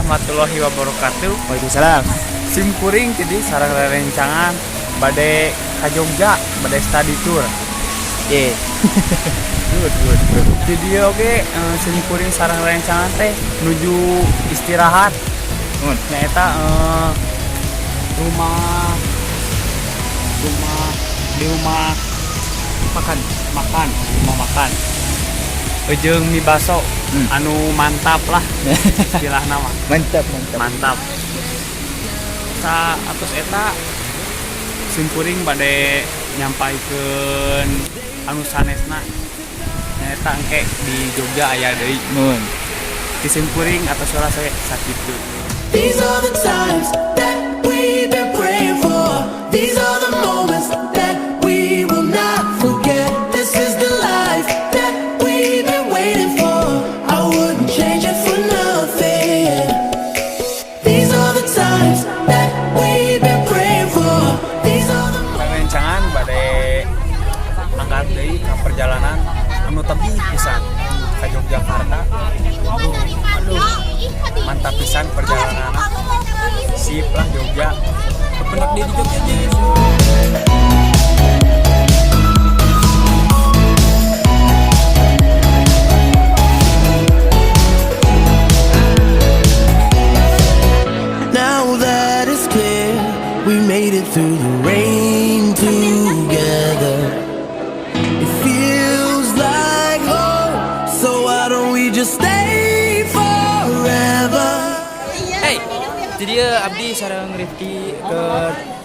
Warahmatullahi wabarakatuh. Waalaikumsalam. Sim kuring jadi sareng rerencangan bade ka Jogja, bade study tour. Ye. Good, good, good. Jadi oge sim kuring sareng rerencangan teh nuju istirahat. Mun. Nyaeta rumah rumah di rumah Makan. Makan, rumah makan. Ejeng mie baso anu mantap lah istilah nama. Mantap, mantap. Mantap. Sa atos eta sim kuring bade nyampaikeun anu sanesna, nyaeta engke di Jogja aya deui. Mun. Di sim kuring atau suara saya sakitu. These are the times that we've been praying for. These are the moments that we will not forget. This is the life that we've been waiting for. I wouldn't change it for nothing. These are the times that we've been praying for. These are the Rencangan bade angkat deui ka perjalanan anu tebih pisan ka Yogyakarta. Aduh, aduh, mantap pisan perjalanan. Sip lah Jogja. Penak di Jogja aja. Now that it's clear, we made it through the rain together. It feels like home, so why don't we just stay forever? Hey, jadi ya abdi sareng Rifki ke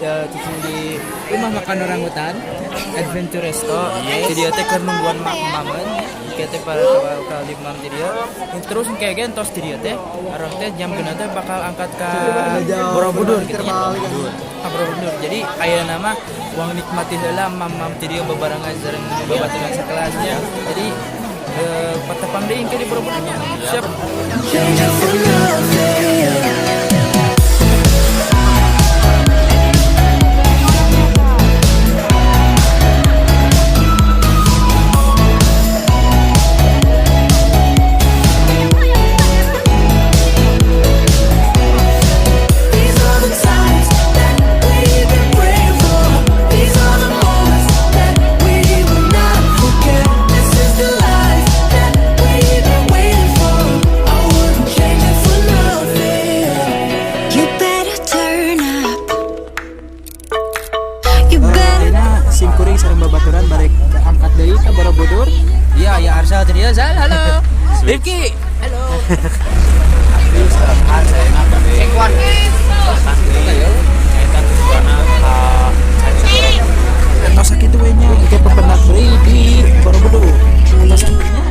cicing di rumah makan orangutan Adventure Resto. Jadi ya teh keur nungguan mamen. Kayak teh para bakal di mam jadi ya. Terus kayak gen tos jadi teh arah teh jam genep teh bakal angkat ke Borobudur gitu ya. Ka Borobudur. Jadi aya nama uang nikmati heula mam-mam jadi bebarengan sareng babaturan sekelasnya. Jadi patepang deui engke di Borobudurnya. Siap. Change it for nothing. These are the times that we've been praying for. These are the moments that we will not forget. This is the life that we've been waiting for. I wouldn't change it for nothing. You better turn up. You better. Ayeuna sim kuring sareng babaturan balik angkat deui ka Borobudur. Iya, ya Arsal tadi ya, Sal. Halo. Rifki. Halo. Abdi sareng saya bade makan deui. Nyaeta tujuanna ka Candi Borobudur. Tos sakitu we nya, engke pependak deui di Borobudur. Tos sakitu nya.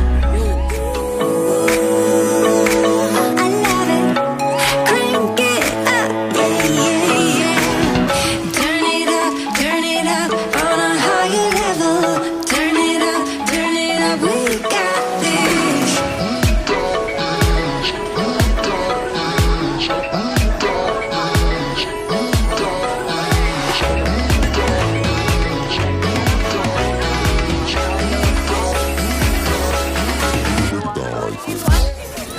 I love it. Crank it up, yeah. Turn it up on a higher level. Turn it up, we got this.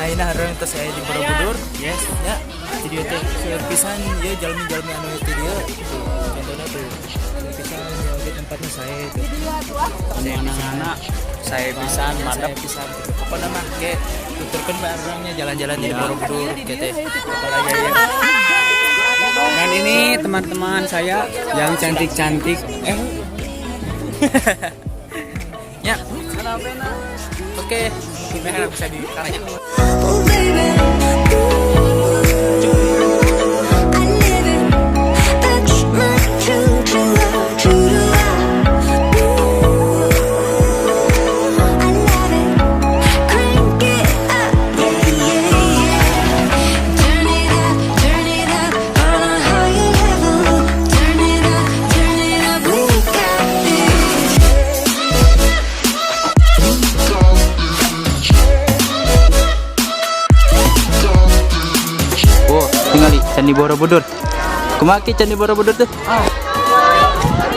Ayeuna urang tos aya di Borobudur. Yes. Ya, jadi teh seueur pisan ieu jalmi-jalmi anu teh dieu. Tuh, contohnya tuh. Seueur pisan ya oge tempatnya saya itu. Anak-anak saya pisan Saya madep. Pisan gitu. Pokoknya mah ke tuturkeun bae urangnya jalan-jalan di Borobudur gitu teh. Apalagi ya. Dan ini teman-teman saya yang cantik-cantik. Ya. Oke, gimana bisa ditanya? Oh baby, ooh, I live it. That's my true, true love, true love. Ooh, I love it. Crank it up, yeah. Turn it up on a higher level. Turn it up, we got this. Oh, tinggal di Candi Borobudur. Kumaha Ki Candi Borobudur tuh?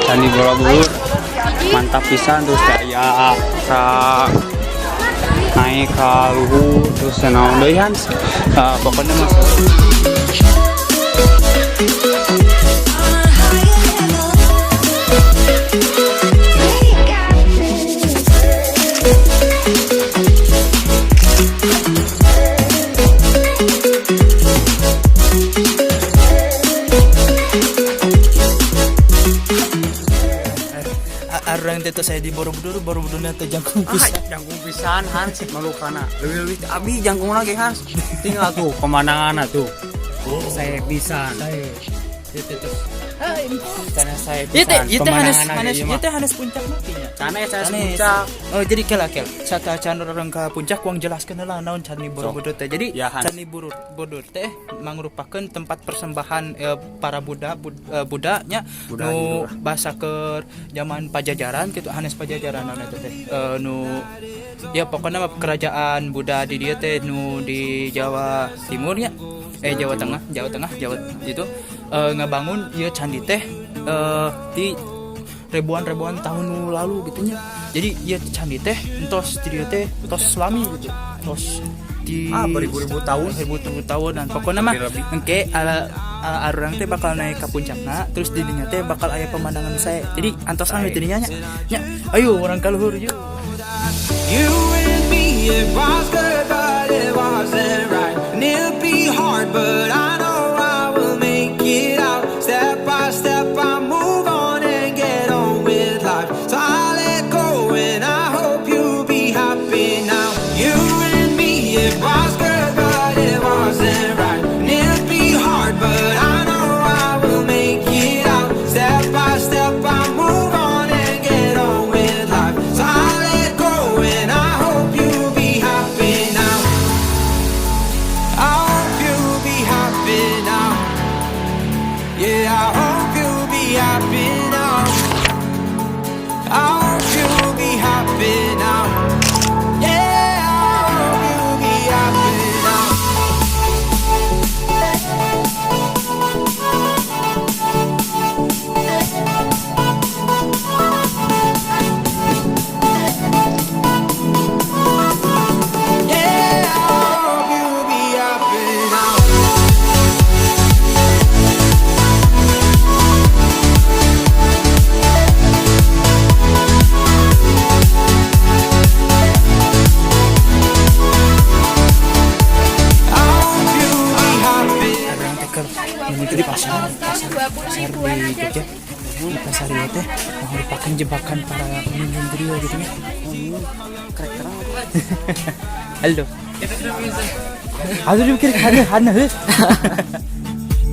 Candi Borobudur mantap pisan, terus kayak sa Naik ke luhur terus naon deui, Hans. Pokoknya mah On a higher level. We got this. Arurang teh saya di Borobudur, Borobudurna teh jangkung Ah, pisan. Jangkung pisan, Hans, malukana. Leuwih-leuwih teh abi jangkung lagi, Hans. Tinggal tuh pemandangan tuh. Saya pisan. Itu tuh. Sana saya Ieu teh pisan. ieu teh hanes Pemandangan hanes ieu ieu mah. teh hanes puncak nanti nya. Sana ya saya Sanes. puncak. Oh, jadi kel kel. Satacan urang ka puncak kuang jelaskeun heula naon Candi Borobudur teh. Jadi Ya, Hans. Candi Borobudur teh mangrupakeun tempat persembahan para Buddha Buddha nya Buddha nu gitu lah. basa keur zaman Pajajaran gitu, hanes Pajajaran naon eta teh. Nu ya pokoknya mah kerajaan Buddha di dieu teh nu di Jawa Timur nya. Jawa Tengah, Jawa Tengah, Jawa itu ngabangun ieu candi teh di ribuan-ribuan tahun nu lalu gitu nya. Jadi ieu candi teh entos di dieu teh tos lami gitu. Tos di Ah, beribu-ribu tahun. Beribu-ribu tahun dan pokoknya mah Lebih-lebih. engke ala ala arurang teh bakal naik ke puncakna, terus di dinya teh bakal aya pemandangan saya. Jadi antosan we di dinya nya. Nya, ayo urang ka luhur yuk. You and me, it was good, but it wasn't right. And it'll be hard, but I know I will make it out. Step by step, I move on and get on with life. So I let go, and I hope you'll be happy now. You and me, it was good, but it wasn't right. And it'll be hard, but I know I will make it out. Step by step, I move on and get on with life. So I let go, and I hope you'll be happy now. I hope you'll be happy now. Yeah, I hope you'll be happy now. I hope you'll be happy now. Yeah, I hope you'll be happy now. Yeah, I hope you'll be happy now. I hope you'll be happy. Arurang teh keur menuju di pasar pasar pasar di Jogja. Di pasar ieu teh merupakan jebakan para pengunjung video gitu nya. Halo. Halo dipikir hana hana heuh.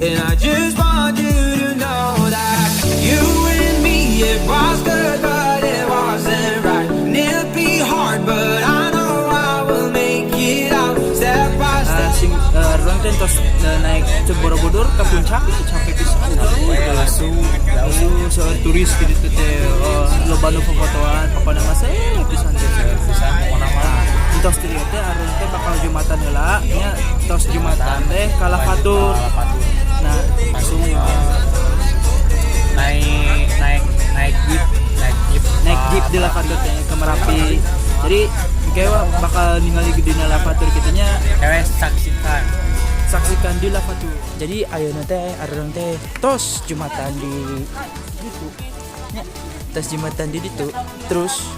And I just want you to know that you and me, it was good, but it wasn't right. And it'll be hard, but I know I will make it out. Step by step. Sing arurang teh tos naik ke Borobudur ke puncak itu capek pisan. Langsung Langsung seueur turis gitu teh, loba nu fotoan, pokoknya mah saya pisan teh. Pisan pokoknya mah. Entos di dieu teh arurang teh bakal jumatan heula nya, tos jumatan teh ka Lavatur. Lavatur. Nah, langsung naik naik naik jeep, naik jeep. Naik jeep di Lavatur teh ke Merapi. Jadi kayak bakal ningali dina Lavatur kitu nya. Cewek saksikan. Saksikan di Lavatur. Jadi ayeuna teh arurang teh tos jumatan di ditu nya, tos jumatan di ditu, terus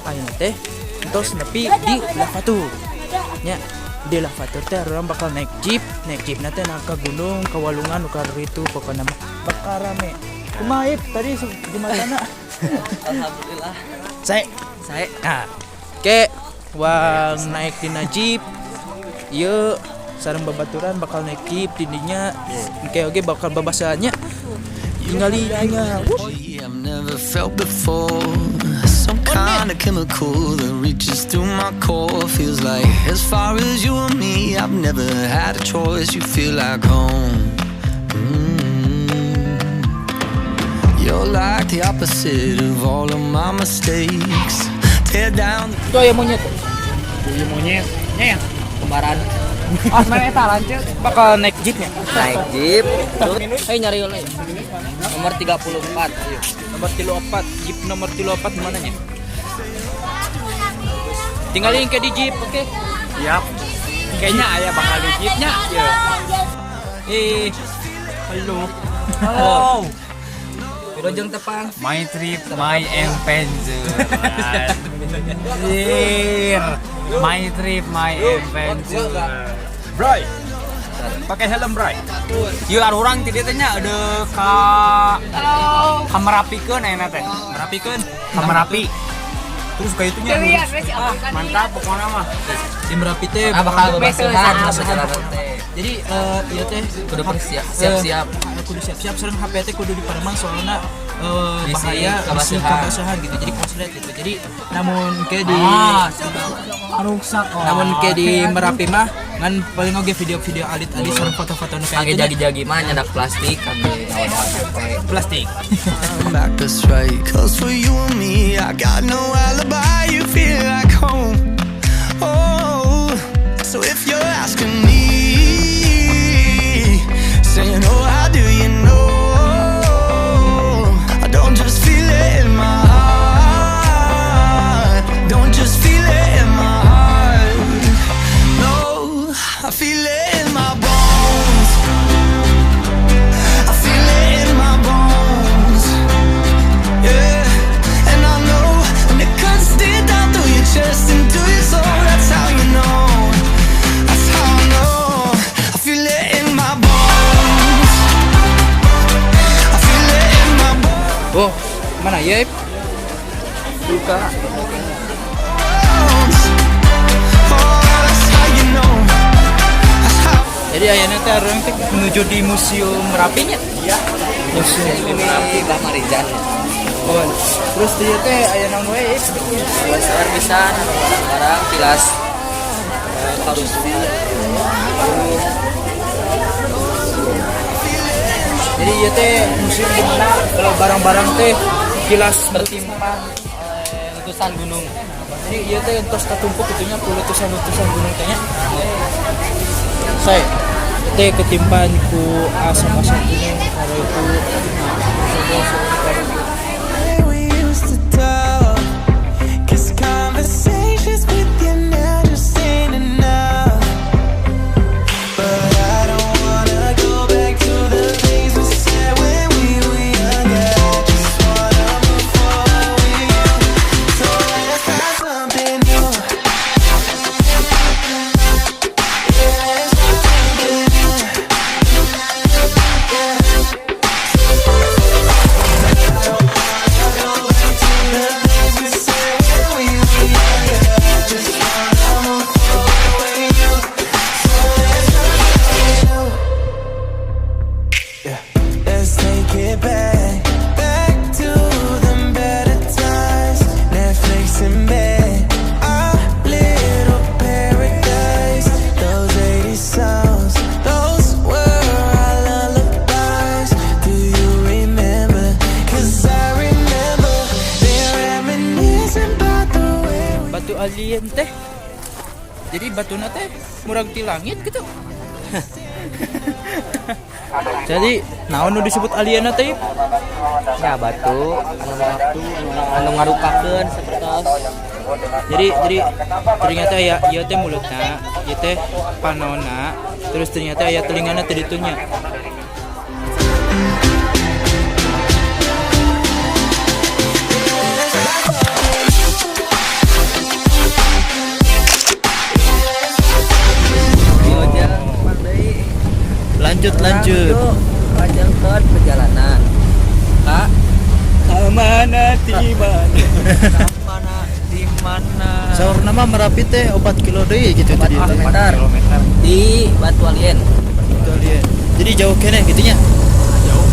ayeuna teh tos nepi di Lavatur nya. Di Lavatur teh urang bakal naik jeep, naik jeep nanti naik ke gunung ke walungan nu itu, pokoknya mah bakal rame. Kumaha, Ip, tadi jumatan? Alhamdulillah. Saya Saya nah ke wang naik dina jeep ieu sareng babaturan, bakal naik jeep didinya. Oke oke, bakal babasanya tinggali nya. I've never felt before. Some kind of chemical that reaches through my core. Feels like as far as you and me, I've never had a choice. You feel like home. You're like the opposite of all of my mistakes. Tear down Itu aya monyet. Iya, monyet nya ya. Kembaran. Ah, mana eta lanceuk bakal naik jeepnya. Naik jeep. Terus ayo nyari oleh. Nomor 34. Ayo. Nomor 34, jeep nomor 34 mana nya? Tinggalin ke di jeep, oke? Siap. Kayaknya aya bakal di jeepnya. Ya. Eh, halo. Halo. Wilujeng tepang. My trip, my adventure. Anjir. My trip, my adventure. Bray. Pakai helm, Bray. Ieu urang ti dieu teh nya ada ka Merapikeun ayeuna teh. Merapikeun. Ka Merapi. Terus kayak itunya. Ah, mantap pokoknya mah. Di Merapi teh Ah, bakal bebasihan perjalanan teh. Jadi ieu teh Kudu persiap, siap-siap. Kudu siap-siap sareng HP teh kudu dipareman soalnya Bisi bahaya bisi kabasahan. kabasahan gitu. Jadi konslet gitu. Jadi namun ke di Ah, ruksak. namun ke di Merapi mah ngan paling oge video-video alit-alit sareng foto-foto nu kayak Kangge gitu nya. jagi-jagi mah nyandak plastik kangge ngawadah HP. Plastik. Back this way. 'Cause for you and me, I got no alibi. You feel like home. Oh, so if you're asking me, saying, "Oh, how do you know?" I don't just feel it in my heart. Don't just feel it in my heart. No, I feel it in my bones. I feel it in my bones. Yeah, and I know when it cuts deep down through your chest into your soul. That's how you know. That's how I know. I feel it in my bones. I feel it in my bones. Oh, mana ya? Ip? Buka. Oh, that's how you know. That's how. Jadi ayeuna teh urang teh menuju di Museum Merapi nya. Iya. Museum Merapi Bah Marijan. Oh, terus dia teh aya naon wae? Ip? Besar bisa barang-barang tilas harus. Jadi ieu teh museum di mana kalau barang-barang teh kilas bertimpa letusan gunung. Jadi ieu teh entos katumpuk itunya ku letusan-letusan gunung teh nya. Saya teh ketimpan ku asam-asam gunung kalau itu. We used to talk. 'Cause conversations with you now just ain't enough. But I don't wanna go back to the things we said when we were younger. I just wanna move forward with you. So let's try something new. Yeah, let's try something new. Yeah. The things we said when we were younger. I just wanna move forward with you. So let's try something new. Yeah. Let's take it back, back to them better times. Netflix and bed, our little paradise. Those 80s songs, those were our lullabies. Do you remember? 'Cause I remember they reminiscing about the way we Batu alien teh. Jadi batuna teh murag ti langit gitu. Jadi naon nu disebut alien teh? Ip? Ya, batu anu ngarupakeun sapertos Jadi ternyata ya ieu teh mulutna, ieu teh panona, terus ternyata ya telingana teh ditunya. Wilujeng tepang deui. Lanjut lanjut. Lanjutkan perjalanan. Kak, Mana tiba? mana di mana? Saur nama Merapi teh 4 kilo deui gitu tadi. Kilometer di Batu Alien. Batu alien. Jadi jauh keneh gitu nya. Jauh.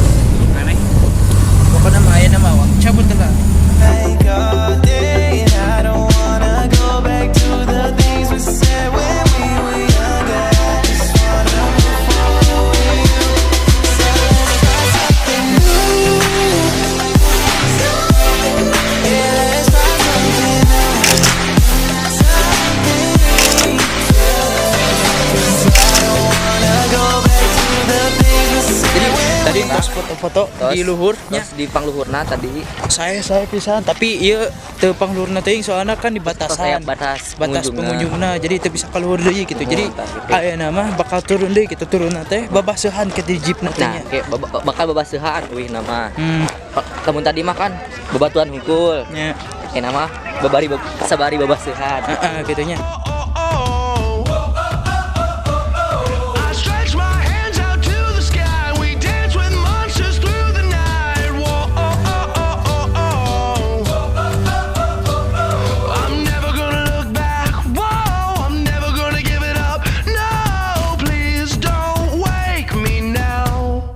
Aneh. Pokoknya mah ayeuna mah wang cabut lah. Like all day, and I don't wanna go back to the things we said when we were younger. I just wanna move forward with you. So let's try something new. Yeah, let's try something new. Something new. 'Cause I don't wanna go back to the things we said Jadi when tadi Tadi tos foto-foto di luhurnya. Tos di pangluhurna tadi. Saya pisan, tapi ieu teu pangluhurna teuing soalna kan di Tos aya batasan. Batas Batas pengunjungna. Pengunjungna, jadi teu bisa keluar deui gitu. Oh, Jadi tah gitu. Ayeuna mah bakal turun deui gitu, turun teh babaseuhan ke di jeep na teh Nah, nya. kayak bakal babaseuhan uih nama. Lamun tadi mah kan babatuan hungkul. Nya. Ayeuna mah babari sabari babaseuhan. Heeh, gitu nya. I stretch my hands out to the sky. We dance with monsters through the night. Whoa, oh, oh, oh, oh, oh. I'm never gonna look back. Whoa, I'm never gonna give it up. No, please don't wake me now.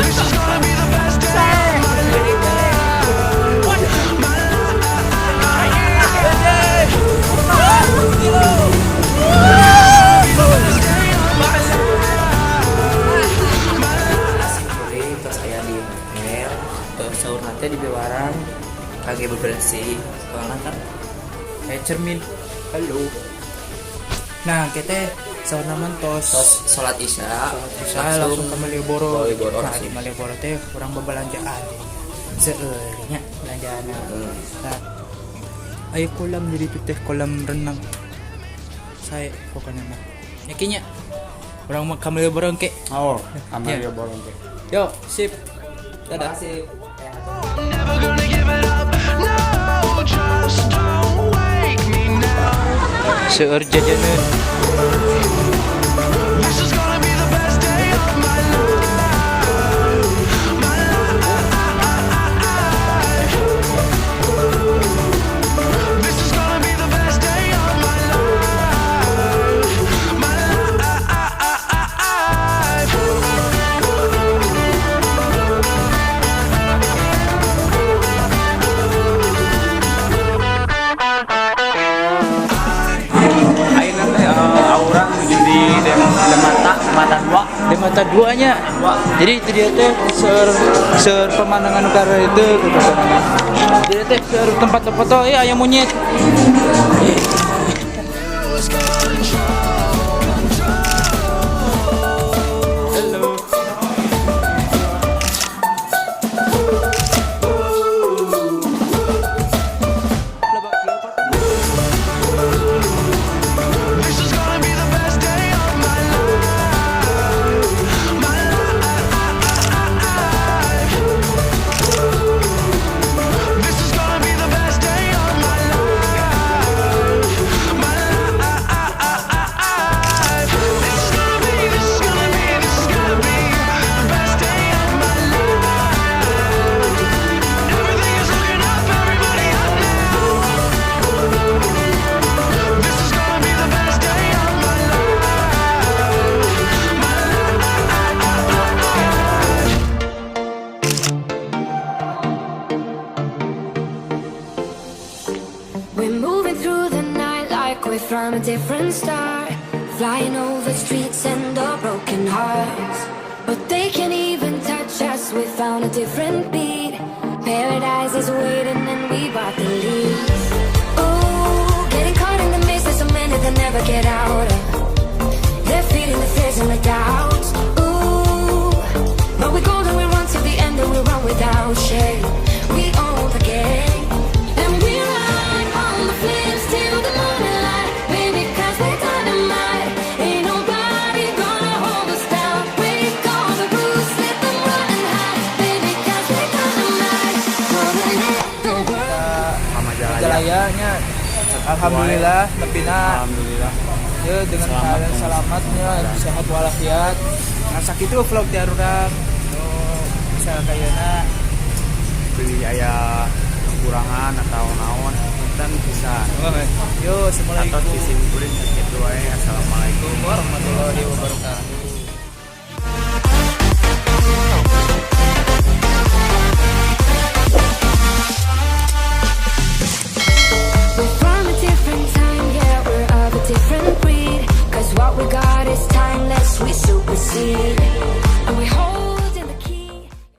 This is gonna be the best day of my life. My life. Sore tos aya di hotel, sahur nanti di bewarang kage bebersih soalnya kan Kayak cermin. Halo. Nah, kita sahur naman tos tos sholat isya. Saya langsung ke Malioboro. Malioboro Nah, langsung. di Malioboro teh kurang bebelanjaan jadinya. Seueur nya belanjaan. Nah, aya kolam jadi itu teh kolam renang. Saya pokoknya mah. Ya kayaknya urang mah ka Malioboro ke. Oh, ka Malioboro teh. Yo, sip. Dadah. Sip. I'm never gonna give it up. No, just don't wake me now. Seueur jajanan. This is gonna be the best day of my life. My life. This is gonna be the best day of my life. My life. Ayeuna teh urang nuju di Demata, Demata 2. Di mata duanya. Jadi itu dia teh seueur seueur pemandangan utara itu gitu kan. Jadi teh seueur tempat foto, ya aya monyet. Lose control. Halo. This is gonna be the best day of my life. My life. This is gonna be the best day of my life. My life. This is gonna be, this is gonna be, this is gonna be the best day of my life. Everything is looking up, everybody up now. This is gonna be the best day of my life. My life. We're moving through the night like we're from a different star. Flying over streets and our broken hearts. But they can't even touch us, we found a different beat. Paradise is waiting and we bought the lead. Ooh, getting caught in the mist, there's so many that never get out of. They're feeding the fears and the doubts. Ooh, but we're golden, we run to the end and we run without shame. We own the game. And we ride on the flames till the morning light. Baby, 'cause we're dynamite. Ain't nobody gonna hold us down. Break all the rules, let them run and hide. Baby, 'cause we're dynamite. Gonna let the world. Majalaya. Majalaya. Alhamdulillah, nepina Alhamdulillah. Ya dengan Selamat, keadaan Mas. Selamatnya, sehat walafiat. Nah, sakitu vlog ti urang. Oh, bisa kayaknya Bilih aya kekurangan atau naon punten bisa. Yo, Atau assalamualaikum disimpulan sakitu wae. Assalamualaikum warahmatullahi wabarakatuh.